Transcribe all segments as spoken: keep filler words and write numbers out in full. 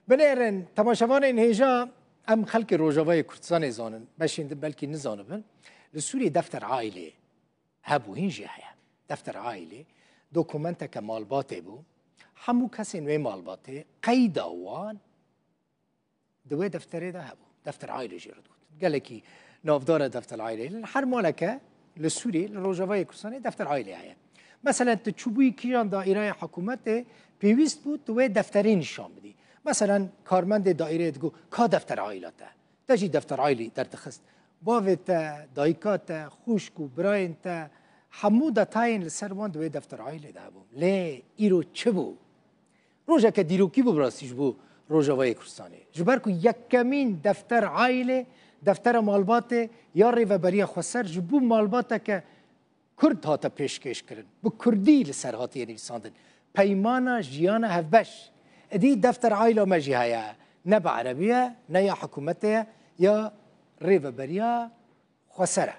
Binêrin, temaşevanên hêja, em xelkê Rojavayê Kurdistanê zanin, beşên din belkî nizanibin. Li Sûriyê defter aîlê hebû, hîn jî heye. Defter aîlê dokumenteke malbatê bû. Hemû kesên wê malbatê qeyda wan di wê defterê de hebû. Defter aîlê jê re digotin. Gelekî navdar e defter aîlê. Li her maleke li Sûriyê, li Rojavayê Kurdistanê defter aîlê heye. Meselen, tu çûbûyî kîjan daîreya hikûmetê, pêwîst bû tu wê defterê nîşan bidî. Meselen, karmendê daîreyê digot, ka defter aîla te? Te jî defter aîlî derdixist. Bavê te, dayika te, xwişk û birayên te, hemû detayên li ser wan di wê defter aîlê de hebûn. Lê îro çi bû? Rojeke dîrokî bû bi rastî ji bo Rojavayê Kurdistanê. Ji ber ku yekemîn defter aîlê, deftera malbatê ya Rêveberiya Xweser ji bo malbateke Kurd hate pêşkêş kirin. Bi Kurdî li ser hatiye nivîsandin. Peymana jiyana hevbeş. Êdî defter aîla me jî heye. Ne bi erebî ye, ne ya hikûmetê ye, ya Rêveberiya Xweser e.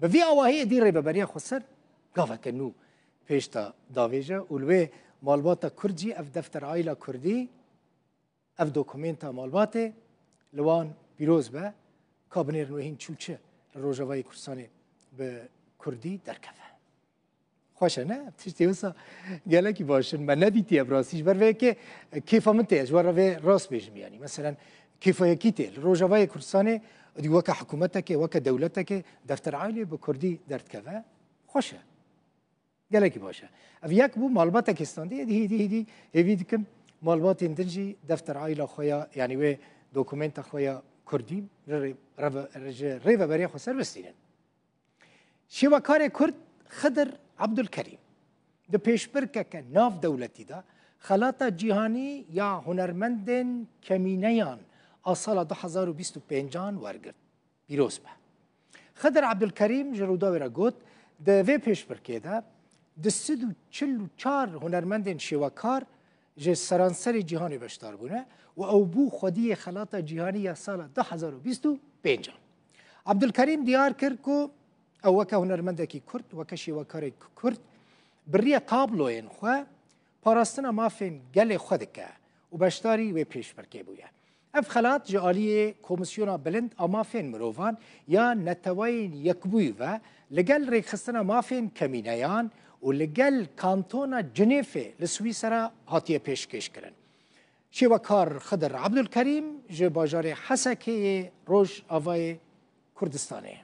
Bi vî awahî êdî Rêveberiya Xweser gaveke nû pêş de davêje û li wê malbata Kurd jî ev defter aîla Kurdî, ev dokumenta malbatê li wan pîroz be, ka binêrin wê hîn çû çi li Rojavayê Kurdistanê bi Kurdî derkeve. Xweş e, ne? Tiştê wisa gelekî baş in. Me nedîtiye bi rastî. Ji ber vê yekê kêfa min tê, ji we re vê rast bêjim yanî. Meselen, kêfa yekî tê. Li Rojavayê Kurdistanê êdî weke hikûmetekê, weke dewletekê defter aîlê bi Kurdî derdikeve. Xweş e. Gelekî baş e. Ev yek bû, malbatekê standî, êdî hêdî hêdî hêvî dikim malbatên din jî defter aîla xwe ya, yanî wê dokumenta xwe ya Kurdî ji rê-, reve-, ji Rêveberiya Xweser bistînin. Şêwekarê Kurd Xidir Ebdulkerîm di pêşbirkeke navdewletî de xelata cîhanî ya hunermendên kemîneyan a sala du hezar û bîst û pêncan wergirt. Pîroz be. Xidir Ebdulkerîm ji Rûdawê re got, di vê pêşbirkê de du sed û çil û çar hunermendên şêwekar ji seranserê cîhanê beşdar bûne û ew bû xwediyê xelata cîhanî ya sala du hezar û bîst û pêncan. Ebdulkerîm diyar kir ku ew weke hunermendekî Kurd, weke şêwekarek Kurd, bi riya tabloyên xwe parastina mafên gelê xwe dike û beşdarî wê pêşbirkê bûye. Ev xelat ji aliyê Komîsyona Bilind a Mafên Mirovan ya Neteweyên Yekbûyî ve li gel Rêkxistina Mafên Kemîneyan û li gel Kantona Cinêfê li Swîsera hatiye pêşkêşkirin. Şêwekar Xidir Ebdulkerîm ji bajarê Hesekê yê Rojavayê Kurdistanê ye.